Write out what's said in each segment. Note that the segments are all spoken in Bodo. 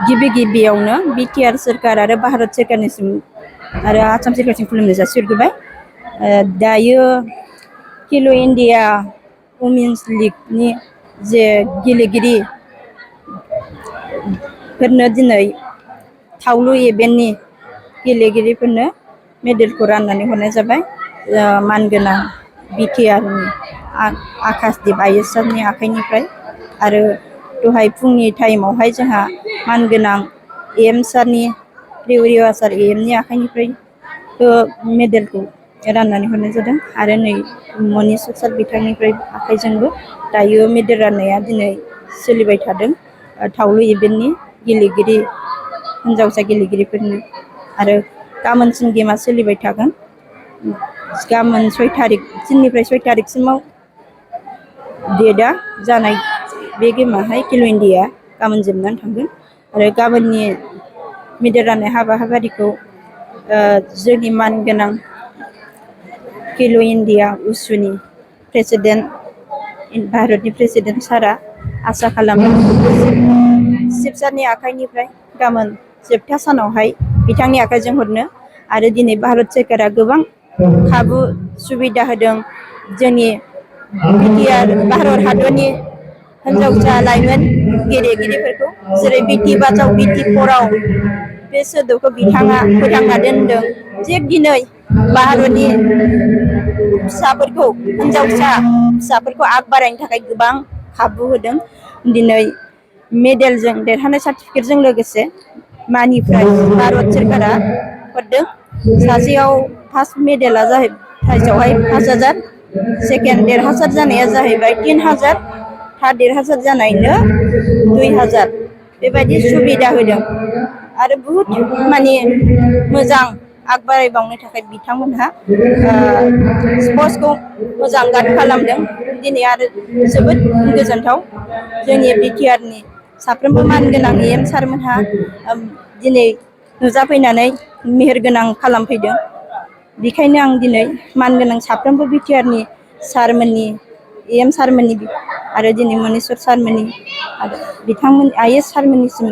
गिबियावनो बिटिआर सोरखार आरो भारत सोरखारनिसिम आरो आसाम सोरखारसिम खुलुमनाय जासिहरग्रोबाय। दायो खेल' इन्डिया वुमेन्स लिगनि जे गेलेगिरिफोरनो दिनै थावलु इभेन्टनि गेलेगिरिफोरनो मेडेलखौ राननानै हरनाय जाबाय। मानगोनां बिटिआरनि आकाशदीप आइएस सारनि आखाइनिफ्राय आरो दहाय फुंनि टाइमावहाय जोंहा मानगोनां एएम सारनि रिवासार एएमनि आखाइनिफ्राय मेडेलखौ राननानै हरनाय जादों आरो नै मनिस्वर सार बिथांनिफ्राय आखाइजोंबो दायो मेडेल राननाया दिनै सोलिबाय थादों थावलु इभेन्टनि हिन्जावसा गेलेगिरिफोरनो आरो गाबोनसिम गेमा सोलिबाय थागोन। गाबोन 6 तारिख दिननिफ्राय 6 तारिखसिमाव डेटआ जानाय बे गेमाहाय खेल' इन्डिया गाबोन जोबनानै थांगोन आरो गाबोननि मेडेल राननाय हाबाफारिखौ जोंनि मानगोनां खेल' इन्डिया उसुनि प्रेसिडेन्ट भारतनि प्रेसिडेन्ट सारा आसा खालामो चिफ सारनि आखाइनिफ्राय गाबोन जोबथा सानावहाय बिथांनि आखाइजों हरनो आरो दिनै भारत सोरखारा गोबां खाबु सुबिदा होदों जोंनि बिटिआर भारत हादरनि हिन्जावसा लाइमोन गेलेगिरिफोरखौ जेरै बेटि बाचाव बेटि पढ़ाव बे सोदोबखौ बिथाङा फोथांना दोनदों। थिग दिनै भारतनि फिसाफोरखौ हिन्जावसा फिसाफोरखौ आग बारायनो थाखाय गोबां खाबु होदों। दिनै मेडेलजों देरहानाय सार्टिफिकेटजों लोगोसे मानिफ्राय भारत सोरखारा हरदों। सासेयाव फार्स्ट मेडेला प्राइजआवहाय 5,000, सेकेन्ड देरहासार जानाया जाहैबाय 3,000, थार्ड देरहासार जानायनो 2,000 बेबायदि सुबिदा होदों आरो बुहुत माने मोजां आग बारायबावनो थाखाय बिथांमोनहा स्पर्ट्सखौ मोजां गार्ड खालामदों। दिनै आरो जोबोद गोजोनथाव जोंनि बिटिआरनि साफ्रोमबो मानगोनां एएम सारमोनहा दिनै नुजाफैनानै मेहेरगोनां खालामफैदों। बेखायनो आं दिनै मानगोनां साफ्रोमबो बिटिआरनि सारमोननि एएम सारमोननि आरो दिनै मनिस्वर सारमोननि आरो बिथांमोन आइएस सारमोननिसिम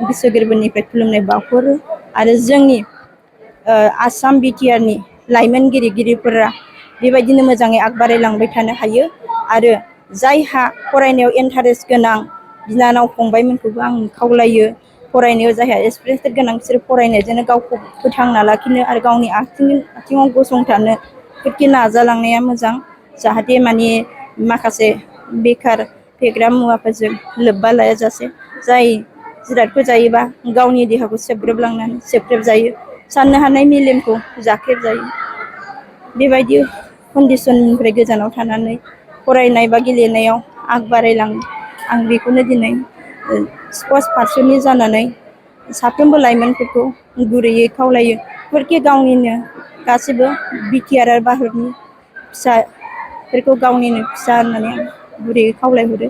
गोसो गोरबोनिफ्राय खुलुमनाय बावहरो आरो जोंनि आसाम बिटिआरनि लाइमोन गेलेगिरिफोरा बेबायदिनो मोजाङै आग बारायलांबाय थानो हायो आरो जायहा फरायनायाव इन्टारेस्ट गोनां बिनानाव फंबायमोनखौबो आं खावलायो फरायनायाव जायहा एक्सपिरियेन्स गोनां बिसोर फरायनायजोंनो गावखौ फोथांना लाखिनो आरो गावनि आथिङाव गसंथानो फोरखि नाजालांनाया मोजां जाहाथे माने माखासे बेखार फेग्रा मुवाफोरजों लोब्बा लायाजासे जाय जिरादखौ जायोबा गावनि देहाखौ सेबग्रेबजायो साननो हानाय मेलेमखौ जाख्रेबजायो बेबायदि कन्डिसननिफ्राय गोजानाव थानानै फरायनाय बा गेलेनायाव आग बारायलाङो। आं बेखौनो दिनै स्पर्ट्स पारसननि जानानै साफ्रोमबो लाइमोनफोरखौ गुरैयै खावलायो फोरखि गावनिनो गासिबो बिटिआर आरो भारतनि फिसाफोरखौ गावनिनो फिसा होननानै आं गुरैयै खावलायहरो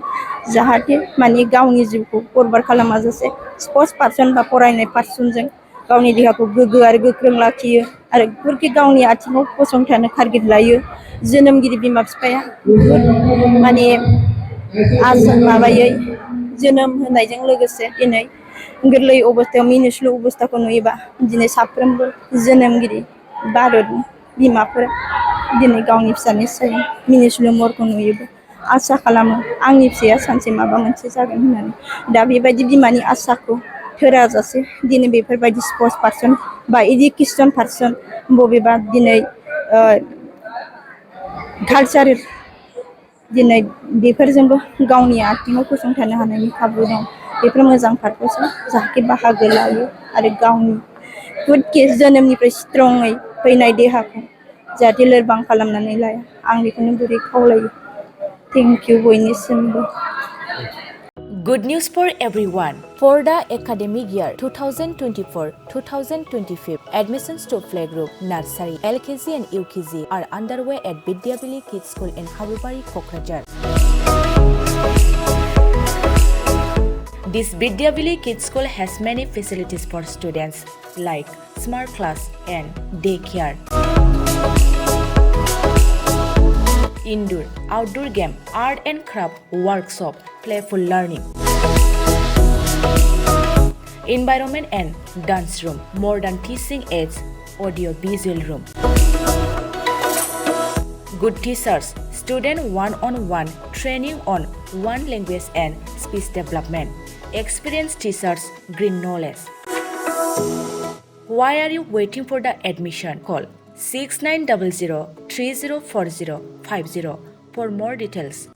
जाहाथे माने गावनि जिउखौ बरबाद खालामाजासे स्पर्ट्स पारसन बा फरायनाय पारसनजों गावनि देहाखौ गोग्गो आरो गोख्रों लाखियो आरो बेफोरखि गावनि आथिङाव गसंथानो टारगेट लायो। जोनोमगिरि बिमा बिफाया बुहुद माने माबायै जोनोम होनायजों लोगोसे दिनै गोरलै अबस्थायाव मिनिस्लु अबस्थाखौ नुयोबा दिनै साफ्रोमबो जोनोमगिरि भारतनि बिमाफोरा दिनै गावनि फिसानि सायाव मिनिस्लु महरखौ नुयोबा आसा खालामो आंनि फिसाया सानसे माबा मोनसे जागोन होननानै दा बेबायदि बिमानि आसाखौ थोराजासे दिनै बेफोरबायदि स्पर्ट्स पारसन बा इडुकेसन पारसन बबेबा दिनै कालचार दिनै बेफोरजोंबो गावनि आथिङाव गसंथानो हानायनि खाबु दं। बेफोर मोजां पारपसाव जाहाथे बाहागो लायो आरो गावनि गुड जोनोमनिफ्राय स्ट्रङै फैनाय देहाखौ जाहाथे लोरबां खालामनानै लाया आं बेखौनो गुरै खावलायो। थेंक इउ बयनिसिमबो। Good news for everyone. For the academic year 2024-2025, admissions to playgroup, nursery, LKG and UKG are underway at Vidyavili Kids School in Habubari, Kokrajhar. This Vidyavili Kids School has many facilities for students like smart class and daycare. Indoor, outdoor game, art and craft workshop, playful learning. environment and dance room, modern teaching aids, audio visual room. Good teachers, student one-on-one training on one language and speech development. Experienced teachers, green knowledge. Why are you waiting for the admission? Call 6900 304050 for more details.